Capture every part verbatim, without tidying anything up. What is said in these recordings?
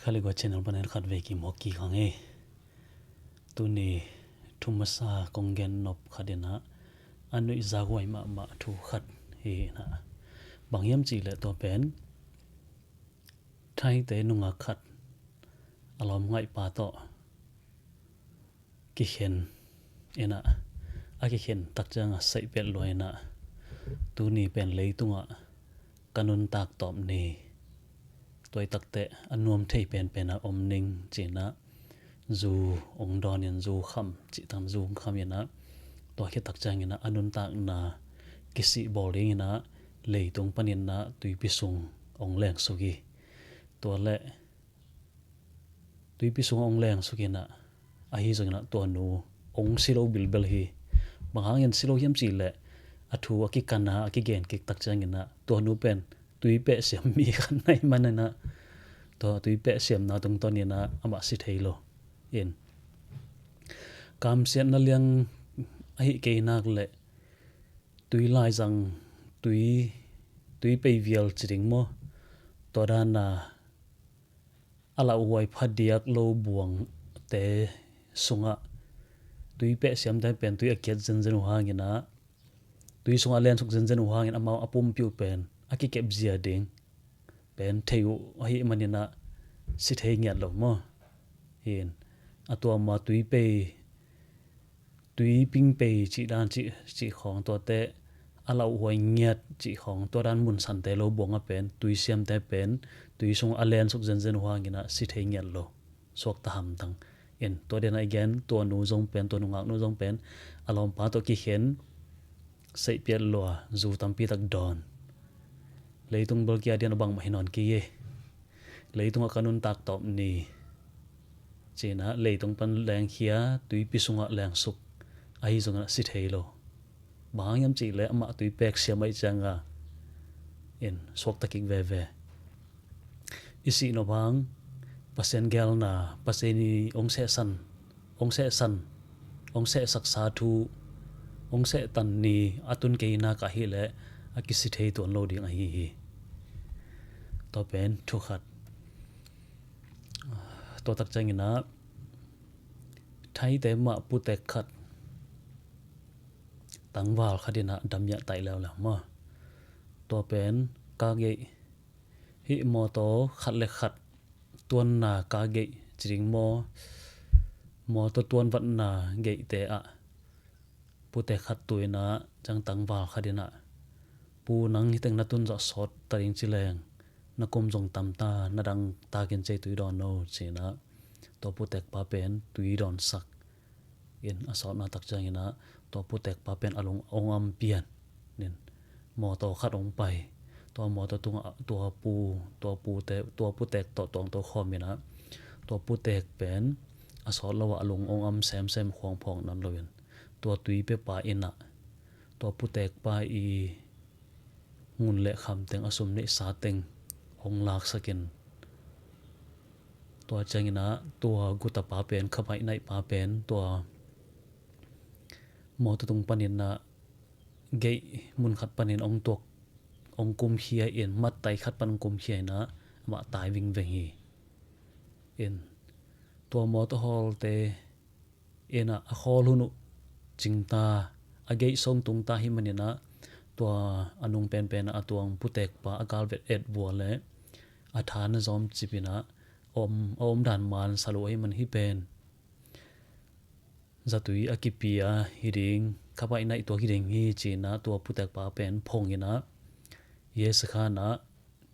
Kaligua channel panin khat vei kimawk kik hang e. Tuni thu masa kong gen nop khat in ah a nuihzak huai mahmah thu khat hi in ah, bang hiam cih leh tua pen Thaite nungak khat a lawm ngaihpa tawh kikhen in ah, a kikhen tak ciang a saih piat lua in ah, tuni pen leitungah ka nuntak tawp ni, tua i takteh a nuam thei penpen a om ning ci in ah, zu ong dawn in, zu kham cih tak, zu ong kham in ah, tua khit tak ciang in ah a nuntakna kisih bawl ding in ah leitung panin ah tuipi sung ong lengsuk hi. Tua leh tuipi sung ong lengsuk in ah, ahi zongin ah tua nu ong si lo bilbel hi. Bang hangin si lo hiam cih leh a thu a kikan a, a kigen kik tak ciang in ah tua nu pen tui peh siam mi khat na hih man in ah, tua tui peh siamna tungtawn in ah amah si thei lo. In kamsiatna liang ahih kei nak leh tui laizang, tui, tui pei vial ci ding maw, tua dan a a lauhuai phadiak lo buangte sungah tui peh siamte pen tui a kiat zenzen uh hang in ah, tui sungah a lensuk zenzen uh hang in amau a pumpi uh pen a kikep zia ding pen thei uh ahih man in ah si thei ngiat lo maw. Hi in, a tua ma tui pei, tui ping pei cih dan cih, cih khawng, tuate a lauhuai ngiat cih khawng, tua dan munsante lo buang a pen tui siamte pen tui sung a lensuk zenzen uh hang in ah si thei ngiat lo, suakta hamtang. In tua dan a i gen, tua nu zong pen, tua nungak nu zong pen a lawmpa tawh kikhen, saih piat lua, zu tampi tak dawn, leitung bel kia dian a bangmah hi nawn kei e. Leitungah ka nuntak tawp ni ci in ah leitung pan lengkhia, tuipi sungah lengsuk, ahi zongin ah si thei lo. Bang hang hiam cih leh amah tui pek siam ahih ciang a, in suakta kik veve. I sih nop hang Pasian geelna, Pasian i ong sehsan, ong sehsan, ong sehsaksa thu, ong sehtan ni a tun kei nak ahih leh a kisi thei tuan lo ding ahi hi. Tua pen thu khat. Tua tak ciang in ah Thaite mah putek khat, tangval khat in ah damiah taih leuleu maw. Tua pen ka geih, hih mawtaw khat le khat tuanna ka geih ci ding maw, mawtaw tuanvatna geihte ah putek khat tu in ah, ciang tangval khat in ah, "Pu, nang hi teng na tun zawh sawt ta ding ci leng, na kum zong tam ta, na dang takin cei tui dawn no," ci in ah tua putekpa pen tui dawnsak in, a sawtna tak ciang in ah tua putekpa pen a lung ong am pian in, mawtaw khat ong pai. Tua mawtaw tungah tua pu, tua pute, tua putek tawh tuangto khawm in ah, tua putek pen a sawt lo ah a lung ong am semsem, khuang phawk nawn lo in, tua tui piapa in ah tua putekpa i ngun le kham teng, a sum neihsa teng ong laksak in, tua ciang in ah tua gutapa pen, khabaih naihpa pen, tua mawtaw tung panin ah geih mun khat panin ong tuak, ong kumkhia in, mattai khat pan ong kumkhia in ah amah tai vingveng hi. In, tua mawtaw hawlte in ah a khawl hun uh cing ta, a geih song tung ta hi man in ah, tua a nung penpen ah a tuang putekpa a gal vet et vua le a tha na zawm cip in ah, om, a om dan man sa lo ahi man hi pen zatui a kipia hi ding, khabaih naih tuak hi ding hi ci in ah tua putekpa pen phong in ah, Yesu khan ah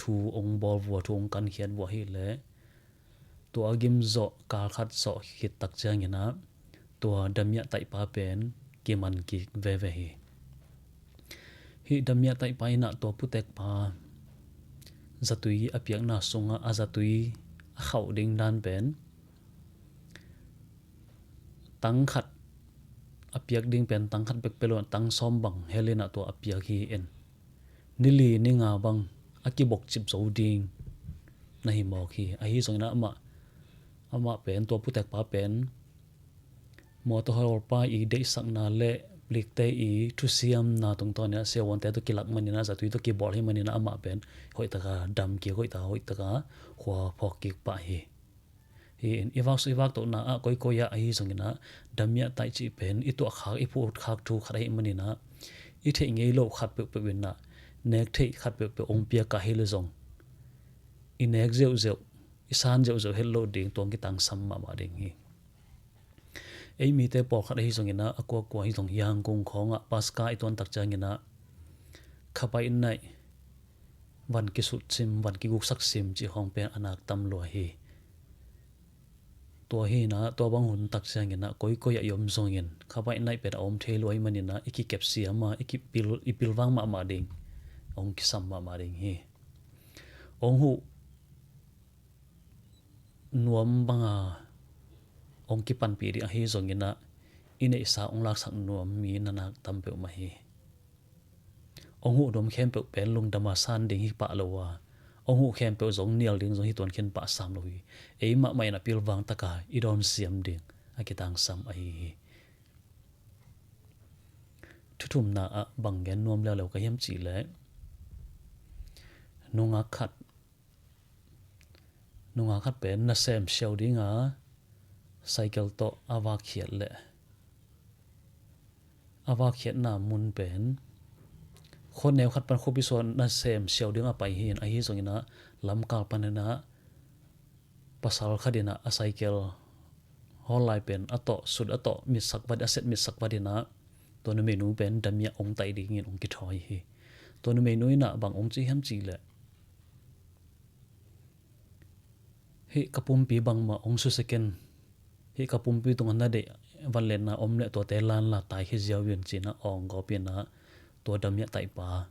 thu ong bawl vua, thu ong kankhiat vua hi leh, tua a gim zawh, kal khat zawh khit tak ciang in ah tua damiah taihpa pen kiman kik veve hi. Hih damiah taihpa in ah tua putekpa zatui a piakna sungah a zatui a khauh ding dan pen tang khat, a piak ding pen tang khat bek pia lo, tang sawm bang hel in ah tua a piak hi. In, ni li ni nga bang a kibok cip zo ding na hi mawk hi. Ahi zongin ah amah, amah pen, tua putekpa pen mawtaw hawlpa i deihsakna le likte i thusiamna tungtawn in ah siavuante tawh kilak man in ah, zatui tawh kibawl hi man in ah amah pen hoih taka dam kik, hoih taka, hoih taka khua phawk kik pah hi. Hi in, i vak suk i vak tohna ah koikoi ah ahi zongin ah damiah taih cih pen i tuahkhak i phutkhak thu khat ahih manin ah i theih ngei loh khat peuhpeuh in ah nek theih khat peuhpeuh hong piak kah hi le zong i nek zeuhzeuh, i san zeuhzeuh het loh ding, tua hong kitangsam mahmah ding hi. Ei mite pawlkhat ahi zongin ah, a kuakua ahi zong, Yangon khawngah Paska i tuan tak ciangin ah khapaih naih, van kisut sim, van kiguksak sim cih khawng pen a nak tam lua hi. Tua hi in ah, tua bang hun tak ciangin ah koikoi ah i om zongin khapaih naih pen a om thei lua ahih manin ah i kikep siam a, i kipil, i pilvang mahmah ding, hong kisam mahmah ding hi. Hong huh nuam banga hong kipanpih ding ahi zongin ah i neihsa hong laksak nuam mi na nak tam peuhmah hi. Hong huh nuam khempeuh pen lungdam a san ding hi pah lo a, hong huh khempeuh zong nial ding zong hi tuan khin pah sam lo hi. Ei mahmah in a pilvang taka i dawn siam ding a kitangsam ahi hi. Thuthumna ah bang gen nuam leuleu ka hiam cih leh, nungak khat, nungak khat pen nasem siau dinga cycle tawh a vakkhiat leh, a vakkhiatna mun pen khuaneu khat pan khuapi sua nasem siau dinga pai hi in, ahi zongin ah lamkal panin ah pasal khat in ah a cycle hawl lai pen a tawh sut, a tawh mitsak vat, a set mitsak vat in ah tua numeinu pen damiah hong taih dingin hong kithawi hi. Tua numeinu in ah bang hong ci hiam cih leh, hih ka pumpi bangmah hong susia ken, hih ka pumpi tungah na deih vangliatna om leh tuate lanla taikhia ziau in, ci in ah awng gawp in ah tua damiah taihpa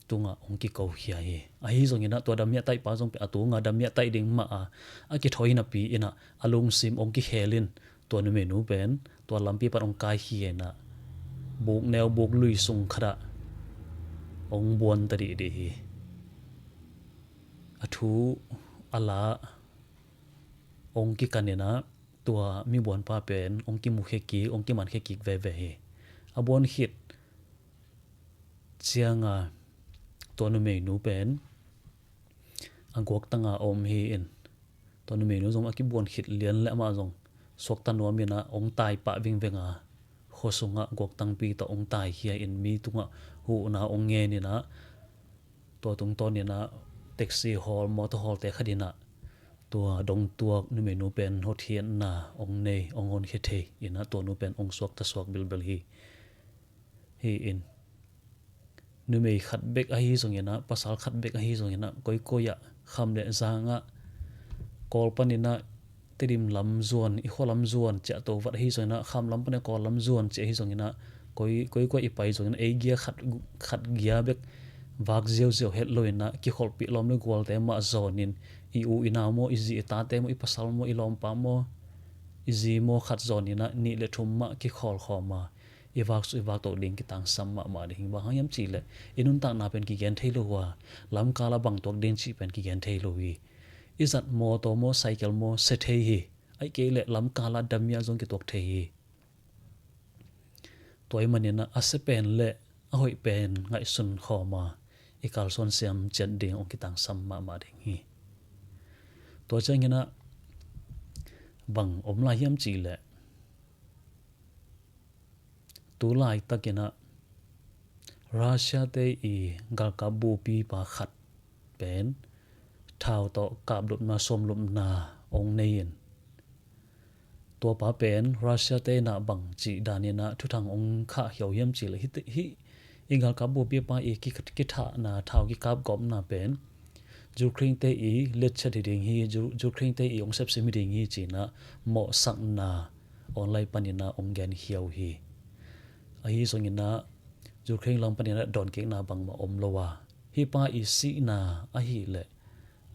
tungah hong kikokhia hi. Ahi zongin ah tua damiah taihpa zong pen a tunga damiah taih ding mah a, a kithawi napi in ah a lungsim hong kikhel in, tua numeinu pen tua lampi pan hong kaikhia in ah bukneu buklui sung khat ah hong buan ta dihdih hi. A thu a la hong kikan in ah tua mibuanpa pen hong kimukhia kik, hong kimankhia kik veve hi. A buan khit cianga tua numeinu pen a guaktanga a om hi in, tua numeinu zong a kibuan khit lian leh amah zong suakta nuam in ah hong tai pah vingveng a, khua sungah guaktangpi tawh hong taikhia in, mi tungah huhna hong ngen in ah, tua tungtawn in ah taxi hawl, motor hawlte khat in ah tua dongtuak numeinu pen hotkhiatna hong nei, hong honkhia thei in ah tua nu pen hong suakta suak bilbil hi. Hi in, numei khat bek ahi zongin ah, pasal khat bek ahi zongin ah, koikoi ah, kham le zangah, Kawl panin ah Tedim lam zuan, i khua lam zuan ciah to vat ahi zongin ah, kham lam panin ah Kawl lam zuan ciah ahi zongin ah, koi, koikoi i pai zongin ah, ei gia khat, khat gia bek vak ziauziau het lo in ah, kikholhpih lawm le gualte mah zawnin, i u i nau maw, i zi i tate maw, i pasal maw, i lawmpa maw, i zi maw khat zawnin ah, nih le thum mah kikholhkhawm a, i vak suk i vak toh ding kitangsam mahmah ding hi. Bang hang hiam cih leh i nuntakna pen kigen thei lo a, lamkal ah bang tuak ding cih pen kigen thei lo hi. I zat mawtaw maw, cycle maw sia thei hi. Ahih kei leh lamkal ah damiah zong kituak thei hi. Tua ahih manin ah a sia pen le a hoih pen ngaihsun khawm a, i kalsuan siam ciat ding hong kitangsam mahmah ding hi. Tua ciangin ah bang om lai hiam cih leh, tu laitakin ah Russia-te i galkap bupipa khat pen thau tawh kaplupna, sawmlupna hong nei in, tuapa pen Russia-te in ah bang cih danin ah thuthang hong khahkhia uh hiam cih leh, hih, hih i galkap bupipa i ki, kithahna, thau kikapgawpna pen Ukraine-te i letchet hi ding hi, Ju-, Ukraine-te i hong sepsim hi ding hi, ci-in ah mawhsakna online panin ah hong genkhia uh hi. Ahi zongin ah Ukraine lam panin ah dawnkikna bangmah om lo a, hih pa i sihna ahih leh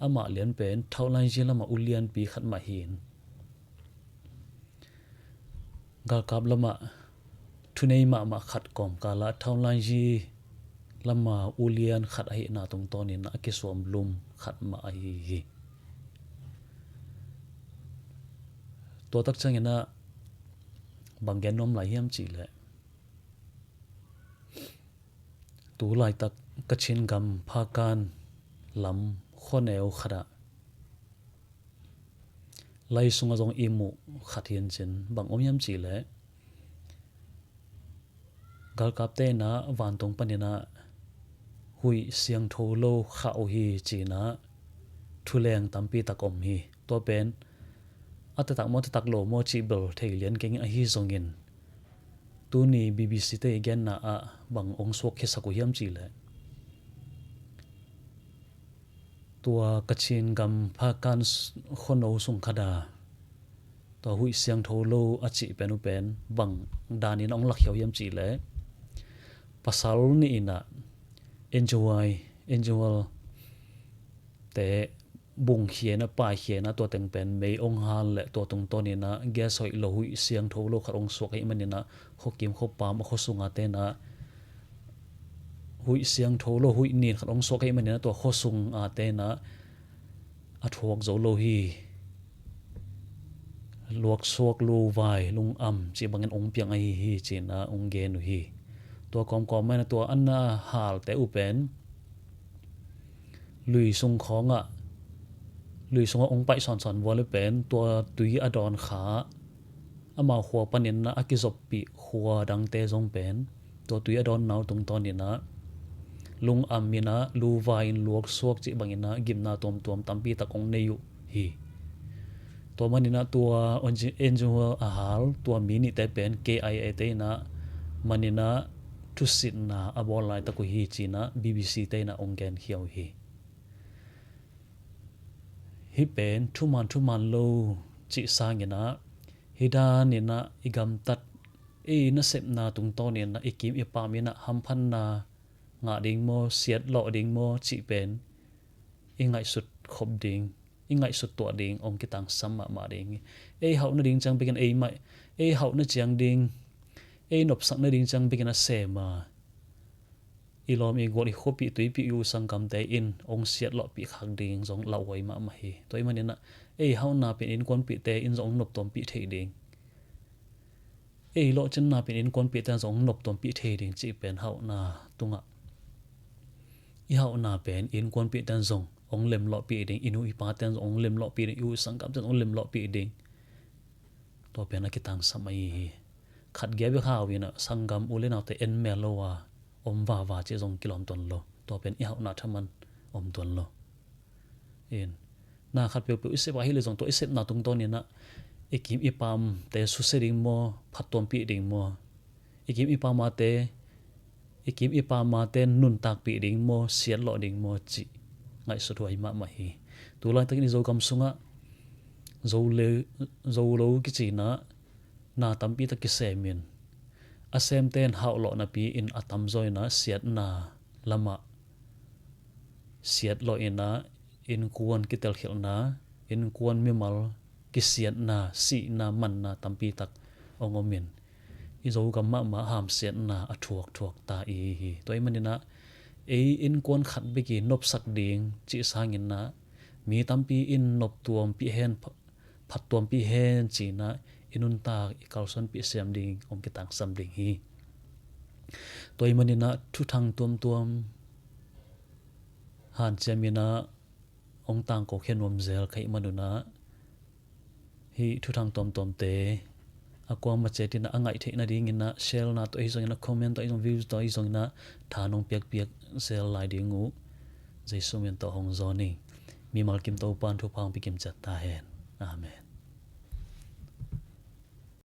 amah lian pen Thaulanyi lamah ulianpi khat mah hi in, galkap lamah thunei mahmah khat kawmkal ah Thaulanyi lama ulian khat ahihna tungtawnin a kisuamlum khat mah ahi hi. Tua tak ciangin ah bang gen nuam lai hiam cih leh, tu laitak Kachin gam Phakan lam khuaneu khat ah Lai sungah zong i muh khat hi in cin, bang om hiam cih leh galkapte in ah vantung panin ah huih siangtho lo khah uh hi ci-in ah thuleng tampi tak om hi. Tua pen a taktak maw, taktak lo maw cih bel thei lian keng in, ahi zongin tuni B B C te i genna ah bang ong suak khiasak uh hiam cih leh, tua Kachin gam Phakan s-, khuano sung khat ah tua huih siangtho lo a cih pen uh pen bang danin ong lakhia uh hiam cih leh, pasal nih in ah N G Y, N G Y te bungkhia in ah, paikhia in ah, tua teng pen mei ong hal leh tua tungtawn in ah gas hoih lo, huih siangtho lo khat ong suak ahih manin ah khuakim khuapam a khuasung a te in ah huih siangtho lo, huih nin khat ong suak ahih manin ah tua khuasung a te in ah a thuak zo lo hi. Luaksuak, luvai, lungam cih bangin ong piang ahi hi ci-in ah ong gen uh hi. Tua kawmkawm manin ah tua an a halte uh pen lui sung khawngah, lui sungah ong paih sawnsawn vua le pen tua tui a dawn kha, amau khua panin ah a kizoppih khua dangte zong pen tua tui a dawn nau tungtawn in ah lungam in ah, luvai in, luaksuak cih bangin ah gimna tuamtuam tampi tak ong nei uh hi. Tua manin ah tua N G O a hal tua mi nihte pen K I A te in ah manin ah thusitna a bawl laitak uh hi ci-in ah B B C te in ah ong genkhia uh hi. Hih pen thuman thuman lo cih sangin ah, hih danin ah i gamtat, ei nasepna tungtawnin ah i kim i pam in ah hamphatna ngah ding maw, siatlawh ding maw cih pen i ngaihsut khop ding, i ngaihsut tuah ding ong kitangsam mahmah ding hi. Ei hauh nading ciang bekin ei mah, ei hauh na ciang ding, ei nopsak nading ciang bekin a sem a, i lawm i gual, i khuapih tuipih, i u sanggamte in ong siatlawhpih khak ding zong lauhuai mahmah hi. Tua ahih manin ah ei hauhna pen innkuanpihte in zong ong noptuampih thei ding, ei lawhcinna pen innkuanpihte in zong ong noptuampih thei ding cih pen hauhna tungah, i hauhna pen innkuanpihte in zong ong lemlawhpih ding, i nu i pate in zong ong lemlawhpih ding, i u sanggamte in zong ong lemlawhpih ding. Tua pen a kitangsam ahi hi. Khat gia bek hau in ah sanggam u le naute en mel lo a om vava cih zong kilawm tuan lo. Tua pen i hauhna thaman om tuan lo. In, na khat peuhpeuh i sep ahih leh zong tua i sepna tungtawnin ah i kim i pamte susia ding maw, phattuampih ding maw, i kim i pamte, i kim i pamte nuntakpih ding maw, siatlawh ding maw cih ngaihsut huai mahmah hi. Tulaitakin i Zogam sungah zo le, zo lo kici in ah na tampi tak kisem in, a semte in hauhlawh napi in a tamzaw in ah siatna lamah, siatlawh in ah innkuan kitelkhialhna, innkuan mimal kisiatna, sihna, manna tampi tak ong om in, i Zogam mahmah hamsiatna a thuakthuak ta i hi hi. Tua ahih manin ah ei innkuan khat bek i nopsak ding cih sangin ah mi tampi in noptuampih hen, pha-, phattuampih hen ci-in ah i nuntak i kalsuanpih siam ding ong kitangsam ding hi. Tua ahih manin ah thuthang tuamtuam hanciam in ah ong tangkokhia nuam zel ka hih manun ah, hih thuthang tuamtuamte a kuamah ciat in ah a ngaih theih nadingin ah share-na tawh ahi zongin ah, comment tawh ahi zong, views tawh ahi zongin ah tha nong piakpiak zel lai ding uh Jesu min tawh hong zawn ing. Mimal kim Topa'n thupha hong pia kim ciat ta hen. Amen.